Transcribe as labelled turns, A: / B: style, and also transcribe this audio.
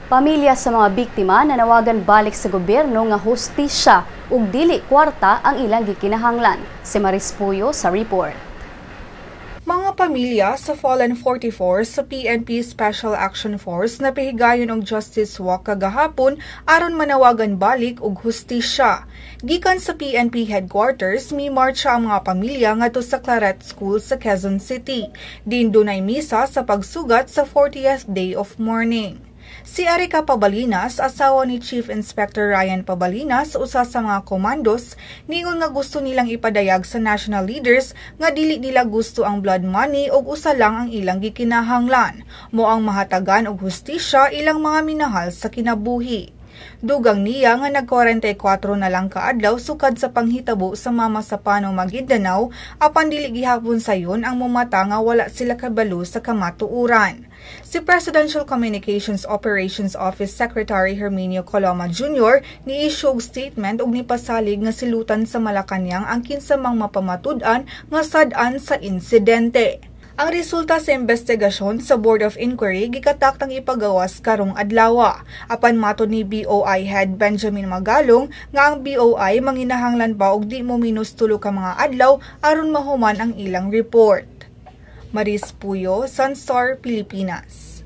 A: Pamilya sa mga biktima nanawagan balik sa gobyerno nga hustisya ug dili kwarta ang ilang gikinahanglan. Si Maris Puyo sa report.
B: Mga pamilya sa Fallen 44 sa PNP Special Action Force na pihigayon og Justice Walk kagahapon aron manawagan balik og hustisya. Gikan sa PNP headquarters, mi-marcha ang mga pamilya ngadto sa Claret School sa Quezon City. Din dunay misa sa pagsugat sa 40th day of mourning. Si Erika Pabalinas, asawa ni Chief Inspector Ryan Pabalinas, usa sa mga komandos, niingon nga gusto nilang ipadayag sa national leaders nga dili nila gusto ang blood money ug usa lang ang ilang gikinahanglan, mao ang mahatagan og hustisya ilang mga minahal sa kinabuhi. Dugang niya nga nag-44 na lang kaadlaw sukad sa panghitabo sa Mamasapano, Maguindanao, apan dili gihapon sayon ang mumata nga wala sila kabalo sa kamatuoran. Si Presidential Communications Operations Office Secretary Herminio Coloma Jr. ni-issue og statement ug nipasalig nga silutan sa Malacañang ang kinsa mang mapamatud-an nga sad-an sa insidente. Ang resulta sa investigasyon sa Board of Inquiry gikataktang ipagawas karong adlaw. Apan matod ni BOI Head Benjamin Magalong nga ang BOI manginahanglan pa og di mo minus 3 ka mga adlaw aron mahuman ang ilang report. Maris Puyo, Sunstar, Pilipinas.